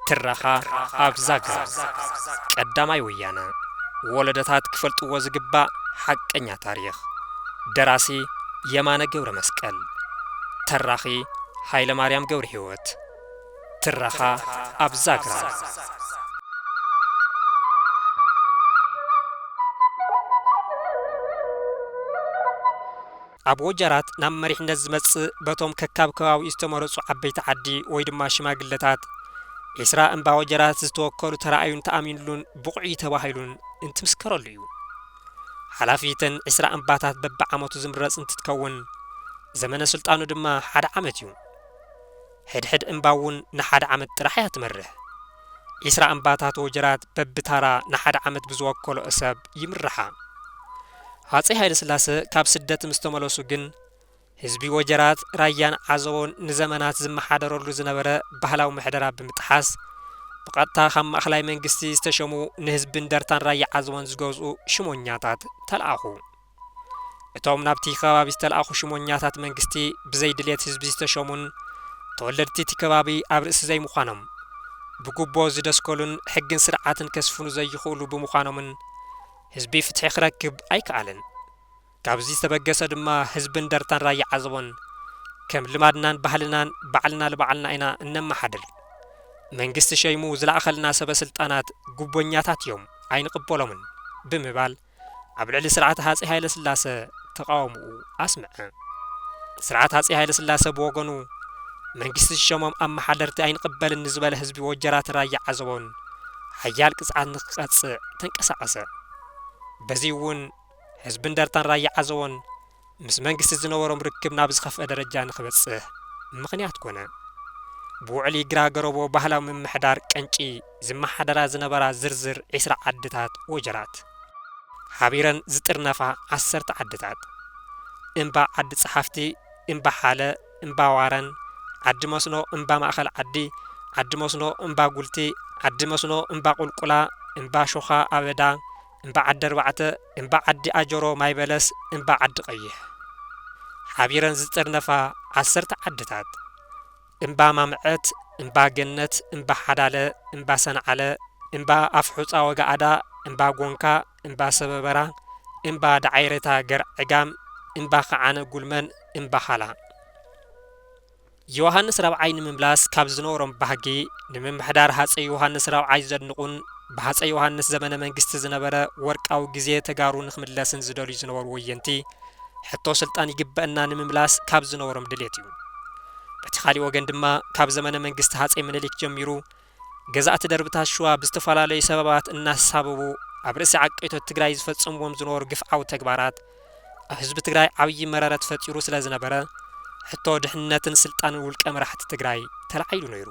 ትረኻ ኣብ ዛግራ። ቀዳማይ ወያነ። ወለዶታት ክፈልጥዎ ዝግባእ ሓቀኛ ታሪኽ። ደራሲ የማነ ገብረ መስቀል። ተራኺ ሃይለ ማርያም ገብረ ህይወት። ትረኻ ኣብ ዛግራ። ኣብ ወጀራት ናብ መሪሕነት ዝመጽእ በቶም ከካብ ከባቢኡ ዝተመረጹ ዓበይቲ ዓዲ ወይ ድማ ሽማግለታት ዒስራ እምባ ወጀራት ዝተወከሉ ተራእዩን ተኣሚንሉን ብቑዕ እዩ ተባሂሉን እንትምስከረሉ እዩ። ሓላፊ እተን ዒስራ እምባታት በብዓመቱ ዝምረጽ እንትትከውን፣ ዘመነ ስልጣኑ ድማ ሓደ ዓመት እዩ። ሕድሕድ እምባ እውን ንሓደ ዓመት ጥራሕ እያ ትመርሕ። ዒስራ እምባታት ወጀራት በብታራ ንሓደ ዓመት ብዝወከሎ ሰብ ይምርሓ። ሃጸይ ሃይለስላሰ ካብ ስደት ምስ ተመለሱ ግን፣ ህዝቢ ወጀራት ራያን ዓዘቦን ንዘመናት ዝመሓደረሉ ዝነበረ ባህላዊ ምሕደራ ብምጥሓስ፣ ብቐጥታ ካብ ማእኸላይ መንግስቲ ዝተሸሙ ንህዝቢ እንደርታን ራያ ዓዘቦን ዝገዝኡ ሽሞኛታት ተለኣኹ። እቶም ናብቲ ከባቢ ዝተለኣኹ ሽሞኛታት መንግስቲ ብዘይ ድሌት ህዝቢ ዝተሸሙን ተወለድቲ እቲ ከባቢ ኣብ ርእሲ ዘይምዃኖም፣ ብጉቦ ዝደስከሉን ሕግን ስርዓትን ከስፍኑ ዘይኽእሉ ብምዃኖምን ህዝቢ ፍትሒ ክረክብ ኣይከኣለን። ካብዚ ዝተበገሰ ድማ ህዝቢ እንደርታን ራያ ዓዘቦን ከም ልማድናን ባህልናን ባዕልና ልባዕልና ኢና እነመሓድር። መንግስቲ ሸይሙ ዝለኣኸልና ሰበ ስልጣናት ጉቦኛታት እዮም፣ ኣይንቕበሎምን ብምባል ኣብ ልዕሊ ስርዓት ሃጸይ ሃይለስላሰ ተቓውሞኡ ኣስምዐ። ስርዓት ሃጸይ ሃይለስላሰ ብወገኑ መንግስቲ ዝሸሞም ኣመሓደርቲ ኣይንቕበልን ንዝበለ ህዝቢ ወጀራት ራያ ዓዘቦን ሓያል ቅጽዓት ንክቐጽዕ ተንቀሳቐሰ። በዚ እውን ህዝቢ እንደርታን ራያ ዓዘቦን ምስ መንግስቲ ዝነበሮም ርክብ ናብ ዝኸፍአ ደረጃ ንክበጽሕ ምኽንያት ኮነ። ብውዕሊ ግራ ገረቦ ባህላዊ ምምሕዳር ቀንጪ ዝመሓደራ ዝነበራ ዝርዝር ዒስራ ዓድታት ወጀራት፣ ሓቢረን ዝጥርነፋ ዓሰርተ ዓድታት፣ እምባ ዓዲ ጸሓፍቲ፣ እምባ ሓለ፣ እምባ ዋረን፣ ዓዲ መስኖ እምባ ማእኸል ዓዲ፣ ዓዲ መስኖ እምባ ጉልቲ፣ ዓዲ መስኖ እምባ ቁልቁላ፣ እምባ ሾኻ ኣበዳ፣ እምባ ዓዲ ኣርባዕተ፣ እምባ ዓዲ ኣጀሮ ማይ በለስ፣ እምባ ዓዲ ቀይሕ። ሓቢረን ዝጥርነፋ ዓሰርተ ዓድታት፣ እምባ ማምዐት፣ እምባ ገነት፣ እምባ ሓዳለ፣ እምባ ሰንዓለ፣ እምባ ኣፍሑጻ ወጋኣዳ፣ እምባ ጎንካ፣ እምባ ሰበበራ፣ እምባ ደዓይረታ ገርዕጋም፣ እምባ ከዓነ ጉልመን፣ እምባ ኻላ። ዮሃንስ ራብዓይ ንምምላስ ካብ ዝነበሮም ባህጊ፣ ንምምሕዳር ሃጸይ ዮሃንስ ራብዓይ ዘድንቑን ብሃጸይ ዮሃንስ ዘመነ መንግስቲ ዝነበረ ወርቃዊ ግዜ ተጋሩ ንክምለስን ዝደልዩ ዝነበሩ ወየንቲ፣ ሕቶ ስልጣን ይግበአና ንምምላስ ካብ ዝነበሮም ድሌት እዩ። በቲ ካሊእ ወገን ድማ፣ ካብ ዘመነ መንግስቲ ሃጸይ ምኒልክ ጀሚሩ፣ ገዛእቲ ደርብታት ሽዋ ብዝተፈላለዩ ሰበባት እናሳበቡ ኣብ ርእሲ ዓቀይቶት ትግራይ ዝፈጸምዎም ዝነበሩ ግፍዓዊ ተግባራት ኣብ ህዝቢ ትግራይ ዓብዪ መረረት ፈጢሩ ስለ ዝነበረ፣ ሕቶ ድሕንነትን ስልጣንን ውልቀ መራሕቲ ትግራይ ተላዒሉ ነይሩ።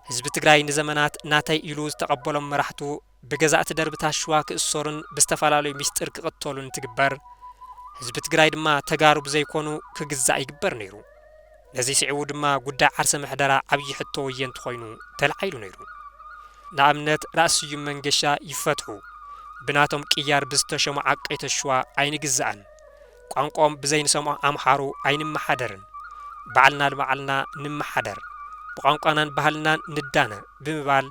ህዝቢ ትግራይ ንዘመናት ናተይ ኢሉ ዝተቐበሎም መራሕቱ ብገዛእቲ ደርብታት ሽዋ ክእሰሩን ብዝተፈላለዩ ሚስጥር ክቕተሉን እንትግበር፣ ህዝቢ ትግራይ ድማ ተጋሩ ብዘይኮኑ ክግዛእ ይግበር ነይሩ። ነዚ ስዒቡ ድማ ጉዳይ ዓርሰ ምሕደራ ዓብዪ ሕቶ ወየንቲ ኮይኑ ተላዒሉ ነይሩ። ንኣብነት ራእሲ ስዩም መንገሻ ይፈትሑ፣ ብናቶም ቅያር ብዝተሸሙ ዓቀይቶት ሽዋ ኣይንግዛእን፣ ቋንቋኦም ብዘይንሰምዖ ኣምሓሩ ኣይንመሓደርን፣ ባዕልና ንባዕልና ንመሓደር፣ ብቋንቋናን ባህልናን ንዳነ ብምባል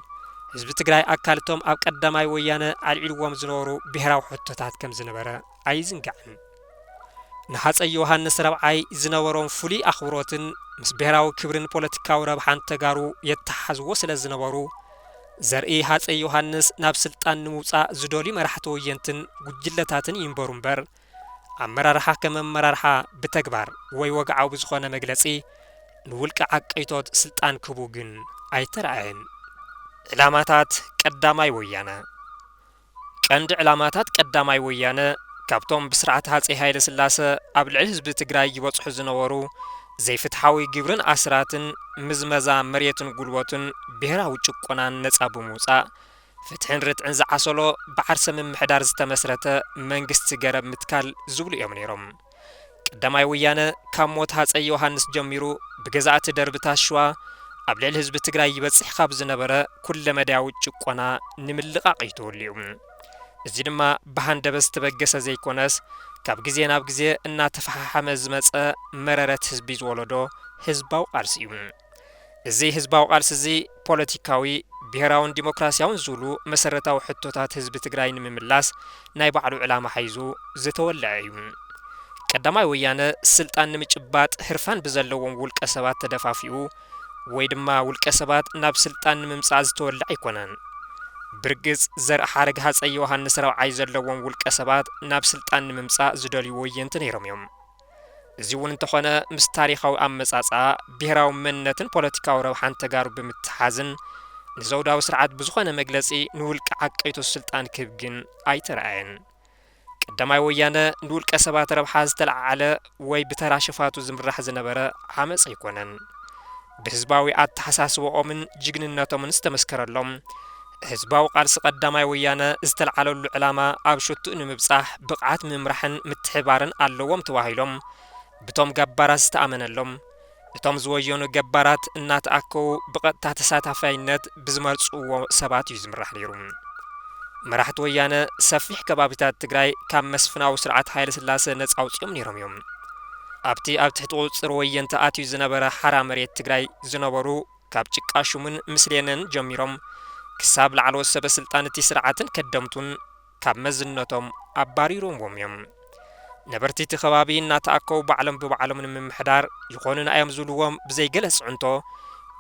ህዝቢ ትግራይ ኣካል እቶም ኣብ ቀዳማይ ወያነ ኣልዒልዎም ዝነበሩ ብሄራዊ ሕቶታት ከም ዝነበረ ኣይዝንጋዕን። ንሃፀይ ዮሃንስ ራብዓይ ዝነበሮም ፍሉይ ኣኽብሮትን ምስ ብሄራዊ ክብርን ፖለቲካዊ ረብሓን ተጋሩ የተሓዝዎ ስለ ዝነበሩ፣ ዘርኢ ሃፀይ ዮሃንስ ናብ ስልጣን ንምውፃእ ዝደልዩ መራሕቲ ወየንትን ጉጅለታትን ይንበሩ እምበር፣ ኣመራርሓ ከም ኣመራርሓ ብተግባር ወይ ወግዓዊ ብዝኾነ መግለጺ ንውልቀ ዓቀይቶት ስልጣን ክህቡ ግን ኣይተራእየን። ዕላማታት ቀዳማይ ወያነ። ቀንዲ ዕላማታት ቀዳማይ ወያነ፣ ካብቶም ብስርዓት ሃፀይ ሃይለ ስላሰ ኣብ ልዕሊ ህዝቢ ትግራይ ይበፅሑ ዝነበሩ ዘይፍትሓዊ ግብርን ኣስራትን፣ ምዝመዛ መሬትን ጉልበቱን፣ ብሄራዊ ጭቆናን ነፃ ብምውፃእ፣ ፍትሕን ርትዕን ዝዓሰሎ ብዓርሰ ምምሕዳር ዝተመስረተ መንግስቲ ገረብ ምትካል ዝብሉ እዮም ነይሮም። ቀዳማይ ወያነ ካብ ሞት ሃፀይ ዮሃንስ ጀሚሩ ብገዛእቲ ደርብታት ሽዋ ኣብ ልዕሊ ህዝቢ ትግራይ ይበፅሕ ካብ ዝነበረ ኩለመዳያዊ ጭቆና ንምልቃቕ እዩ ተወሊዑ። እዚ ድማ ብሃንደበት ዝተበገሰ ዘይኮነስ፣ ካብ ግዜ ናብ ግዜ እናተፈሓሓመ ዝመፀ መረረት ህዝቢ ዝወለዶ ህዝባዊ ቃልሲ እዩ። እዚ ህዝባዊ ቃልሲ እዚ ፖለቲካዊ፣ ብሄራውን ዲሞክራሲያውን ዝብሉ መሰረታዊ ሕቶታት ህዝቢ ትግራይ ንምምላስ ናይ ባዕሉ ዕላማ ሓይዙ ዝተወልዐ እዩ። ቀዳማይ ወያነ ስልጣን ንምጭባጥ ህርፋን ብዘለዎም ውልቀ ሰባት ተደፋፊኡ ወይ ድማ ውልቀ ሰባት ናብ ስልጣን ንምምጻእ ዝተወልዐ ኣይኮነን። ብርግጽ ዘርኢ ሓረግ ሃጸይ ዮሃንስ ራብዓይ ዘለዎም ውልቀ ሰባት ናብ ስልጣን ንምምጻእ ዝደልዩ ወየንቲ ነይሮም እዮም። እዚ እውን እንተኾነ ምስ ታሪኻዊ ኣመጻጽኣ ብሄራዊ መንነትን ፖለቲካዊ ረብሓን ተጋሩ ብምትሓዝን ንዘውዳዊ ስርዓት ብዝኾነ መግለጺ ንውልቀ ዓቀይቶ ስልጣን ክህብ ግን ኣይተረኣየን። ቀዳማይ ወያነ ንውልቀ ሰባት ረብሓ ዝተለዓዓለ ወይ ብተራ ሸፋቱ ዝምራሕ ዝነበረ ዓመፅ ኣይኮነን። ብህዝባዊ ኣተሓሳስባኦምን ጅግንነቶምን ዝተመስከረሎም ህዝባዊ ቃልሲ ቀዳማይ ወያነ ዝተልዓለሉ ዕላማ ኣብ ሽቱእ ንምብፃሕ ብቕዓት ምምራሕን ምትሕባርን ኣለዎም ተባሂሎም ብቶም ገባራት ዝተኣመነሎም፣ እቶም ዝወየኑ ገባራት እናተኣከቡ ብቐጥታ ተሳታፋይነት ብዝመርፅዎ ሰባት እዩ ዝምራሕ ነይሩ። መራሕቲ ወያነ ሰፊሕ ከባቢታት ትግራይ ካብ መስፍናዊ ስርዓት ሃይለ ስላሰ ነፃ ኣውፅኦም ነይሮም እዮም። ኣብቲ ኣብ ትሕቲ ቁፅፅር ወየንቲ ኣትዩ ዝነበረ ሓራ መሬት ትግራይ ዝነበሩ ካብ ጭቃ ሹምን ምስሌነን ጀሚሮም ክሳብ ላዕለዎት ሰበ ስልጣን እቲ ስርዓትን ከደምቱን ካብ መዝነቶም ኣባሪሮምዎም እዮም። ነበርቲ እቲ ከባቢ እናተኣከቡ ባዕሎም ብባዕሎም ንምምሕዳር ይኾኑና እዮም ዝብልዎም ብዘይ ገለ ፅዕንቶ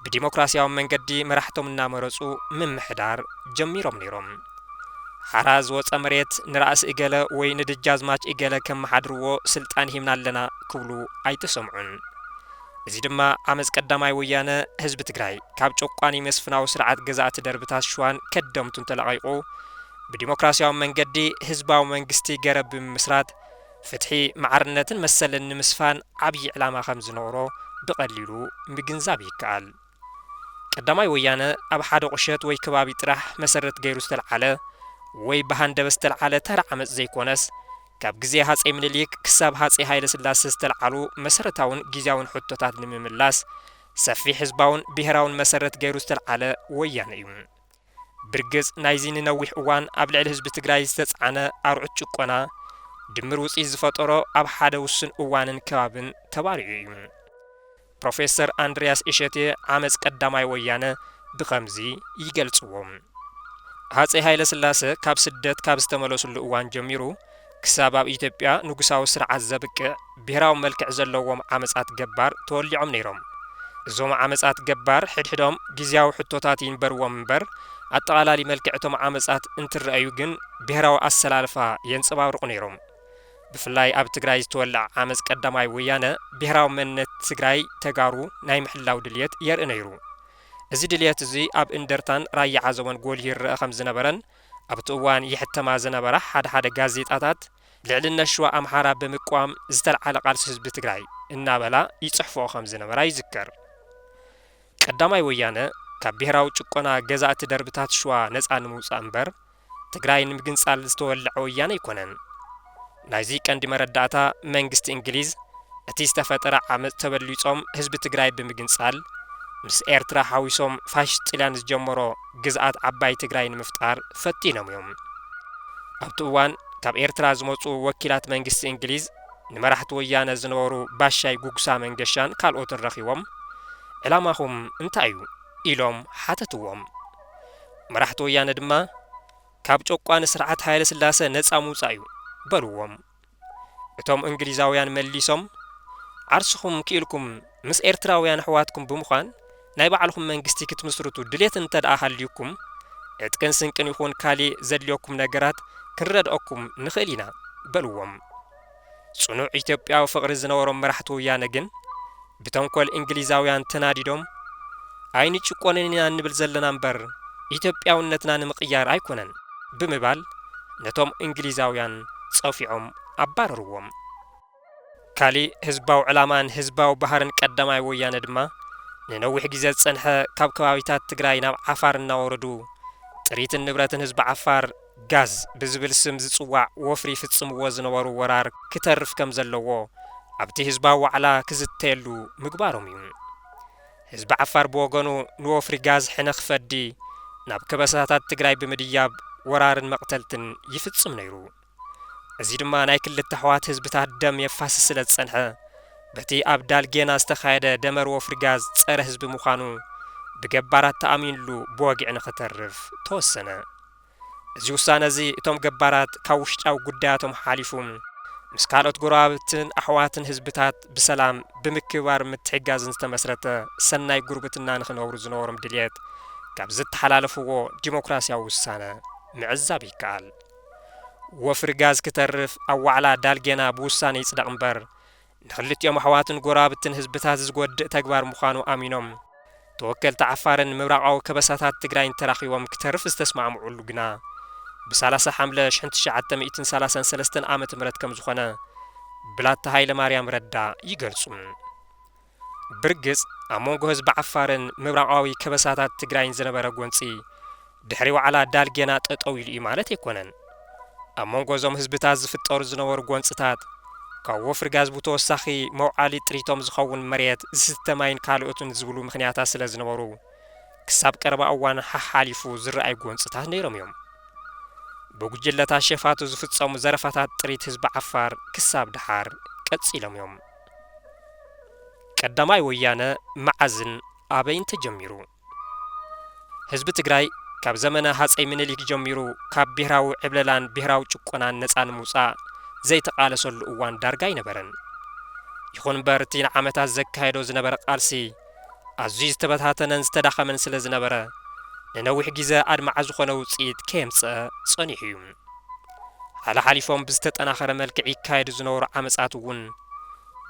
ብዲሞክራሲያዊ መንገዲ መራሕቶም እናመረፁ ምምሕዳር ጀሚሮም ነይሮም። ሓራ ዝወፀ መሬት ንራእሲ እገለ ወይ ንደጃዝማች እገለ ከመሓድርዎ ስልጣን ሂብና ኣለና ክብሉ ኣይተሰምዑን። እዚ ድማ ዓመፅ ቀዳማይ ወያነ ህዝቢ ትግራይ ካብ ጨቋኒ መስፍናዊ ስርዓት ገዛእቲ ደርብታት ሽዋን ከደምቱን ተለቒቑ ብዲሞክራሲያዊ መንገዲ ህዝባዊ መንግስቲ ገረብ ብምምስራት ፍትሒ፣ ማዕርነትን መሰልን ንምስፋን ዓብዪ ዕላማ ከም ዝነበሮ ብቐሊሉ ምግንዛብ ይከኣል። ቀዳማይ ወያነ ኣብ ሓደ ቁሸት ወይ ከባቢ ጥራሕ መሰረት ገይሩ ዝተልዓለ ወይ ብሃንደበት ዝተልዓለ ተራ ዓመፅ ዘይኮነስ፣ ካብ ግዜ ሃፀይ ምኒልክ ክሳብ ሃፀይ ሃይለ ስላሰ ዝተልዓሉ መሰረታውን ግዝያውን ሕቶታት ንምምላስ ሰፊሕ ህዝባውን ብሄራውን መሰረት ገይሩ ዝተልዓለ ወያነ እዩ። ብርግጽ ናይዚ ንነዊሕ እዋን ኣብ ልዕሊ ህዝቢ ትግራይ ዝተጻዕነ ኣርዑት ጭቆና ድምር ውጽኢት ዝፈጠሮ ኣብ ሓደ ውሱን እዋንን ከባብን ተባሪዑ እዩ። ፕሮፌሰር ኣንድርያስ እሸቴ ዓመጽ ቀዳማይ ወያነ ብኸምዚ ይገልጽዎ። ሃጸይ ሃይለ ስላሰ ካብ ስደት ካብ ዝተመለሱሉ እዋን ጀሚሩ ክሳብ ኣብ ኢትዮጵያ ንጉሳዊ ስርዓት ዘብቅዕ ብሄራዊ መልክዕ ዘለዎም ዓመጻት ገባር ተወሊዖም ነይሮም። እዞም ዓመጻት ገባር ሕድሕዶም ግዝያዊ ሕቶታት ይንበርዎም እምበር ኣጠቓላሊ መልክዕ እቶም ዓመጻት እንትረኣዩ ግን ብሄራዊ ኣሰላልፋ የንጸባርቑ ነይሮም። ብፍላይ ኣብ ትግራይ ዝተወልዐ ዓመጽ ቀዳማይ ወያነ ብሄራዊ መንነት ትግራይ ተጋሩ ናይ ምሕላው ድልየት የርኢ ነይሩ። እዚ ድልየት እዚ ኣብ እንደርታን ራያ ዓዘቦን ጎሊሁ ይረአ ከም ዝነበረን ኣብቲ እዋን ይሕተማ ዝነበራ ሓደ ሓደ ጋዜጣታት ልዕልነት ሽዋ ኣምሓራ ብምቅዋም ዝተልዓለ ቃልሲ ህዝቢ ትግራይ እናበላ ይፅሕፍኦ ከም ዝነበራ ይዝከር። ቀዳማይ ወያነ ካብ ብሄራዊ ጭቆና ገዛእቲ ደርብታት ሽዋ ነፃ ንምውፃእ እምበር ትግራይ ንምግንፃል ዝተወለዐ ወያነ ኣይኮነን። ናይዚ ቀንዲ መረዳእታ መንግስቲ እንግሊዝ እቲ ዝተፈጠረ ዓመፅ ተበሊፆም ህዝቢ ትግራይ ብምግንፃል ምስ ኤርትራ ሓዊሶም ፋሽስት ጥልያን ዝጀመሮ ግዝኣት ዓባይ ትግራይ ንምፍጣር ፈቲኖም እዮም። ኣብቲ እዋን ካብ ኤርትራ ዝመፁ ወኪላት መንግስቲ እንግሊዝ ንመራሕቲ ወያነ ዝነበሩ ባሻይ ጉግሳ መንገሻን ካልኦትን ረኺቦም ዕላማኹም እንታይ እዩ ኢሎም ሓተትዎም። መራሕቲ ወያነ ድማ ካብ ጨቋኒ ስርዓት ሃይለ ስላሰ ነፃ ምውፃእ እዩ በልዎም። እቶም እንግሊዛውያን መሊሶም ዓርስኹም ክኢልኩም ምስ ኤርትራውያን ኣሕዋትኩም ብምዃን ናይ ባዕልኹም መንግስቲ ክትምስርቱ ድሌት እንተ ደኣ ሃልዩኩም ዕጥቅን ስንቅን ይኹን ካሊእ ዘድልየኩም ነገራት ክንረድኦኩም ንኽእል ኢና በልዎም። ጽኑዕ ኢትዮጵያዊ ፍቕሪ ዝነበሮም መራሕቲ ወያነ ግን ብተንኮል እንግሊዛውያን ተናዲዶም ኣይንጭቆንን ኢና እንብል ዘለና እምበር ኢትዮጵያውነትና ንምቕያር ኣይኮነን ብምባል ነቶም እንግሊዛውያን ጸፊዖም ኣባረርዎም። ካሊእ ህዝባዊ ዕላማን ህዝባዊ ባህርን ቀዳማይ ወያነ ድማ ንነዊሕ ግዜ ዝጸንሐ ካብ ከባቢታት ትግራይ ናብ ዓፋር እናወረዱ ጥሪትን ንብረትን ህዝቢ ዓፋር ጋዝ ብዝብል ስም ዝጽዋዕ ወፍሪ ይፍጽምዎ ዝነበሩ ወራር ክተርፍ ከም ዘለዎ ኣብቲ ህዝባዊ ዋዕላ ክዝተየሉ ምግባሮም እዩ። ህዝቢ ዓፋር ብወገኑ ንወፍሪ ጋዝ ሕነ ክፈዲ ናብ ከበሳታት ትግራይ ብምድያብ ወራርን መቕተልትን ይፍጽም ነይሩ። እዚ ድማ ናይ ክልተ ኣሕዋት ህዝብታት ደም የፋስስ ስለ ዝጸንሐ በቲ ኣብ ዳልጌና ዝተኻየደ ደመር ወፍሪ ጋዝ ጸረ ህዝቢ ምዃኑ ብገባራት ተኣሚንሉ ብወግዒ ንኽተርፍ ተወሰነ። እዚ ውሳነ እዚ እቶም ገባራት ካብ ውሽጣዊ ጉዳያቶም ሓሊፉ ምስ ካልኦት ጎረባብትን ኣሕዋትን ህዝብታት ብሰላም ብምክብባር ምትሕጋዝን ዝተመስረተ ሰናይ ጉርብትና ንኽነብሩ ዝነበሮም ድልየት ካብ ዝተሓላለፍዎ ዲሞክራሲያዊ ውሳነ ምዕዛብ ይከኣል። ወፍሪ ጋዝ ክተርፍ ኣብ ዋዕላ ዳልጌና ብውሳነ ይጽደቕ እምበር ንኽልቲኦም ኣሕዋትን ጎረባብትን ህዝብታት ዝጎድእ ተግባር ምዃኑ ኣሚኖም ተወከልቲ ዓፋርን ምብራቓዊ ከበሳታት ትግራይን ተራኺቦም ክተርፍ ዝተስማዕምዑሉ ግና ብ30 ሓምለ ሽ ትሽዓተ ሚእትን ሰላሳን ሰለስተን ዓመተ ምህረት ከም ዝኾነ ብላታ ሃይለማርያም ረዳ ይገልጹ። ብርግጽ ኣብ መንጎ ህዝቢ ዓፋርን ምብራቓዊ ከበሳታት ትግራይን ዝነበረ ጎንጺ ድሕሪ ዋዕላ ዳልጌና ጠጠው ኢሉ እዩ ማለት ኣይኮነን። ኣብ መንጎ እዞም ህዝብታት ዝፍጠሩ ዝነበሩ ጎንጽታት ካብ ወፍሪ ጋዝ ብተወሳኺ መውዓሊ ጥሪቶም ዝኸውን መሬት፣ ዝስተ ማይን ካልኦትን ዝብሉ ምኽንያታት ስለ ዝነበሩ ክሳብ ቀረባ እዋን ሓሓሊፉ ዝረኣዩ ጎንጽታት ነይሮም እዮም። ብጉጅለታት ሸፋቱ ዝፍጸሙ ዘረፋታት ጥሪት ህዝቢ ዓፋር ክሳብ ደሓር ቀጺሎም እዮም። ቀዳማይ ወያነ መዓዝን ኣበይን ተጀሚሩ? ህዝቢ ትግራይ ካብ ዘመነ ሃፀይ ምኒልክ ጀሚሩ ካብ ብሄራዊ ዕብለላን ብሄራዊ ጭቆናን ነፃ ንምውፃእ ዘይተቓለሰሉ እዋን ዳርጋ ኣይነበረን። ይኹን እምበር እቲ ንዓመታት ዘካየዶ ዝነበረ ቃልሲ ኣዝዩ ዝተበታተነን ዝተዳኸመን ስለ ዝነበረ ንነዊሕ ግዜ ኣድማዒ ዝኾነ ውፅኢት ከየምፀአ ፀኒሑ እዩ። ሓላሓሊፎም ብዝተጠናኸረ መልክዕ ይካየዱ ዝነበሩ ዓመፃት እውን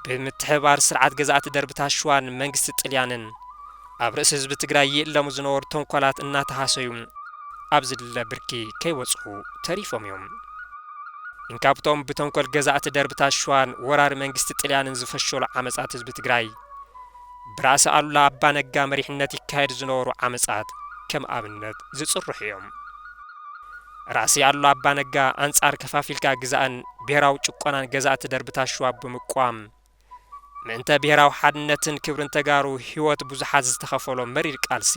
ብምትሕብባር ስርዓት ገዛእቲ ደርብታት ሸዋን መንግስቲ ጥልያንን ኣብ ርእሲ ህዝቢ ትግራይ ይእለሙ ዝነበሩ ተንኮላት እናተሃሰዩ ኣብ ዝድለ ብርኪ ከይበፅሑ ተሪፎም እዮም። እንካብቶም ብተንኮል ገዛእቲ ደርብታት ሸዋን ወራሪ መንግስቲ ጥልያንን ዝፈሸሉ ዓመፃት ህዝቢ ትግራይ ብራእሲ ኣሉላ ኣባ ነጋ መሪሕነት ይካየዱ ዝነበሩ ዓመፃት ከም ኣብነት ዝፅርሑ እዮም። ራእሲ ኣሉላ ኣባ ነጋ ኣንጻር ከፋፊልካ ግዛእን ብሄራዊ ጭቆናን ገዛእቲ ደርብታት ሸዋ ብምቋም ምእንተ ብሄራዊ ሓድነትን ክብርን ተጋሩ ህይወት ብዙሓት ዝተኸፈሎ መሪር ቃልሲ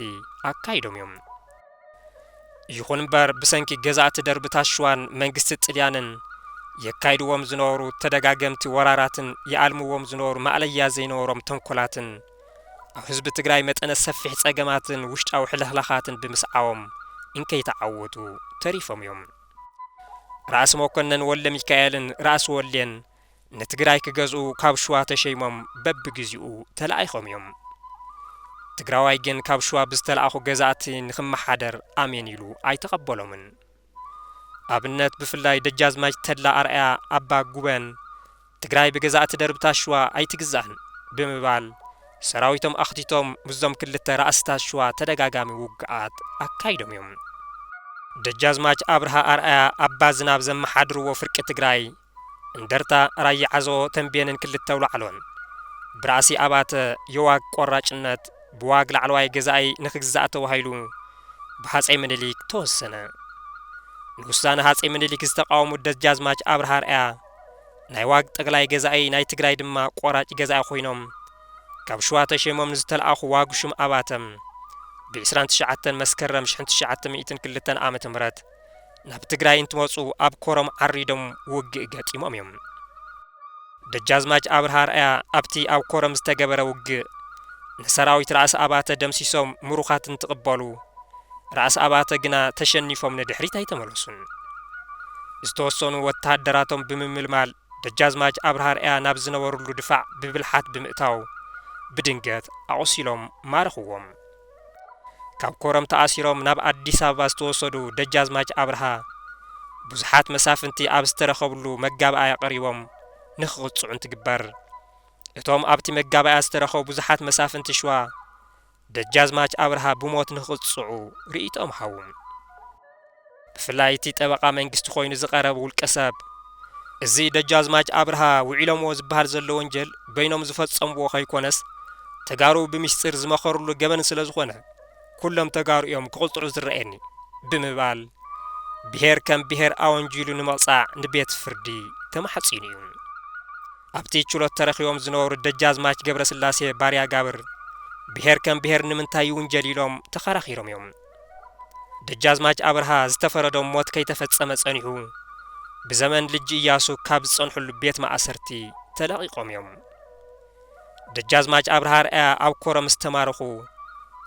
ኣካይዶም እዮም። ይኹን እምበር ብሰንኪ ገዛእቲ ደርብታት ሸዋን መንግስቲ ጥልያንን የካይድዎም ዝነበሩ ተደጋገምቲ ወራራትን ይኣልምዎም ዝነበሩ ማእለያ ዘይነበሮም ተንኮላትን ኣብ ህዝቢ ትግራይ መጠነ ሰፊሕ ጸገማትን ውሽጣዊ ሕልኽላኻትን ብምስዓቦም እንከይተዓወቱ ተሪፎም እዮም። ራእሲ መኮነን ወልደ ሚካኤልን ራእሲ ወሌን ንትግራይ ክገዝኡ ካብ ሽዋ ተሸይሞም በብግዚኡ ተላኢኾም እዮም። ትግራዋይ ግን ካብ ሽዋ ብዝተላእኹ ገዛእቲ ንኽመሓደር ኣሜን ኢሉ ኣይተቐበሎምን። ኣብነት ብፍላይ ደጃዝማች ተድላ ኣርኣያ ኣባ ጉበን ትግራይ ብገዛእቲ ደርብታት ሽዋ ኣይትግዛእን ብምባል ሰራዊቶም ኣኽቲቶም ምስዞም ክልተ ራእስታት ሽዋ ተደጋጋሚ ውግኣት ኣካይዶም እዮም። ደጃዝማች ኣብርሃ ኣርኣያ ኣባ ዝናብ ዘመሓድርዎ ፍርቂ ትግራይ እንደርታ፣ ራያ ዓዘቦ፣ ተንቤንን ክልተ ኣውላዕሎን ብራእሲ ኣባተ የዋግ ቆራጭነት ብዋግ ላዕለዋይ ገዛኢ ንኽግዛእ ተባሂሉ ብሃፀይ ምኒልክ ተወሰነ። ንውሳነ ሃፀይ ምኒልክ ዝተቃወሙ ደጃዝማች ኣብርሃ ኣርኣያ ናይ ዋግ ጠቅላይ ገዛኢ ናይ ትግራይ ድማ ቆራጭ ገዛኢ ኮይኖም ካብ ሽዋ ተሸይሞም ንዝተለኣኹ ዋግ ሹም ኣባተ ብ ዕስራን ትሽዓተን መስከረም ሽሕን ትሽዓተ ሚእትን ክልተን ዓመተ ምህረት ናብ ትግራይ እንትመፁ ኣብ ኮረም ዓሪዶም ውግእ ገጢሞም እዮም። ደጃዝማች ኣብርሃ ኣርኣያ ኣብቲ ኣብ ኮረም ዝተገበረ ውግእ ንሰራዊት ራእሲ ኣባተ ደምሲሶም ምሩኻት እንትቕበሉ ራእሲ ኣባተ ግና ተሸኒፎም ንድሕሪት ኣይተመለሱን። ዝተወሰኑ ወተሃደራቶም ብምምልማል ደጃዝማች ኣብርሃ ኣርኣያ ናብ ዝነበሩሉ ድፋዕ ብብልሓት ብምእታው ብድንገት ኣቑሲሎም ማረኽዎም። ካብ ኮረም ተኣሲሮም ናብ ኣዲስ ኣበባ ዝተወሰዱ ደጃዝማች ኣብርሃ ብዙሓት መሳፍንቲ ኣብ ዝተረኸብሉ መጋባእያ ቀሪቦም ንኽቕፅዑ እንትግበር እቶም ኣብቲ መጋባእያ ዝተረኸቡ ብዙሓት መሳፍንቲ ሽዋ ደጃዝማች ኣብርሃ ብሞት ንኽቕፅዑ ርእይቶኦም ሃቡ። ብፍላይ እቲ ጠበቓ መንግስቲ ኮይኑ ዝቐረብ ውልቀ ሰብ እዚ ደጃዝማች ኣብርሃ ውዒሎምዎ ዝበሃል ዘሎ ወንጀል በይኖም ዝፈጸምዎ ከይኮነስ ተጋሩ ብምስጢር ዝመኸርሉ ገበን ስለ ዝኾነ ኩሎም ተጋሩ እዮም ክቕፅዑ ዝረኣየኒ ብምባል ብሄር ከም ብሄር ኣወንጂሉ ንምቕፃዕ ንቤት ፍርዲ ተማሕፂኑ እዩ። ኣብቲ ችሎት ተረኺቦም ዝነበሩ ደጃዝማች ገብረስላሴ ባርያ ጋብር ብሄር ከም ብሄር ንምንታይ ይውንጀል ኢሎም ተኸራኺሮም እዮም። ደጃዝማች ኣብርሃ ዝተፈረዶም ሞት ከይተፈጸመ ጸኒሑ ብዘመን ልጅ እያሱ ካብ ዝጸንሕሉ ቤት ማእሰርቲ ተለቒቖም እዮም። ደጃዝማች ኣብርሃ ኣርኣያ ኣብ ኮረም ዝተማረኹ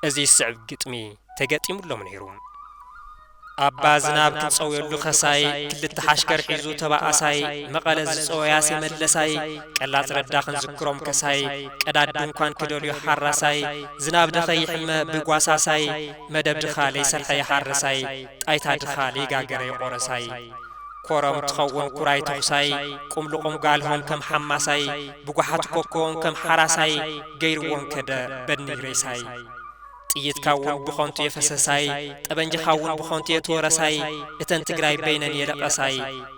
እዚ ዝስዕብ ግጥሚ ተገጢሙሎም ነይሩ። ኣባ ዝናብ ክንጸውየሉ ከሳይ፣ ክልተ ሓሽከር ሒዙ ተባኣሳይ፣ መቐለ ዝጸወያስ የመለሳይ፣ ቀላጽ ረዳ ክንዝክሮም ከሳይ፣ ቀዳድ ድንኳን ክደልዩ ሓራሳይ፣ ዝናብ ድኸ ይሕመ ብጓሳሳይ፣ መደብ ድኻ ለይሰርሐ ይሓረሳይ፣ ጣይታ ድኻ ለይጋገረ ይቆረሳይ። ኮረም ትኸውን ኩራይ ተኹሳይ፣ ቁምልቑም ጋልሆም ከም ሓማሳይ፣ ብጓሓት ኮኮቦም ከም ሓራሳይ፣ ገይርዎም ከደ በድኒ ሬሳይ። ጥይትካ እውን ብኸንቱ የፈሰሳይ፣ ጠበንጃኻ እውን ብኸንቱ የተወረሳይ፣ እተን ትግራይ በይነን የለቐሳይ፣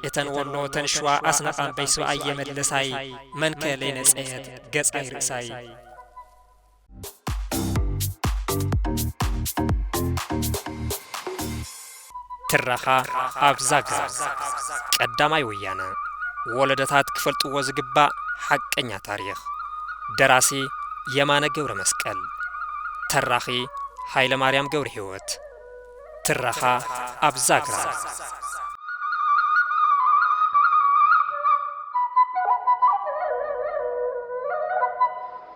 እተን ወሎ እተን ሽዋ ኣስነቓም በይ ስብኣይ የመለሳይ፣ መንከ ለይነጸየት ገጻይ ርእሳይ። ትረኻ ኣብ ዛግራ። ቀዳማይ ወያነ። ወለዶታት ክፈልጥዎ ዝግባእ ሓቀኛ ታሪኽ። ደራሲ የማነ ገብረ መስቀል። ተራኺ ሃይለ ማርያም ገብረ ህይወት። ትረኻ ኣብ ዛግራ።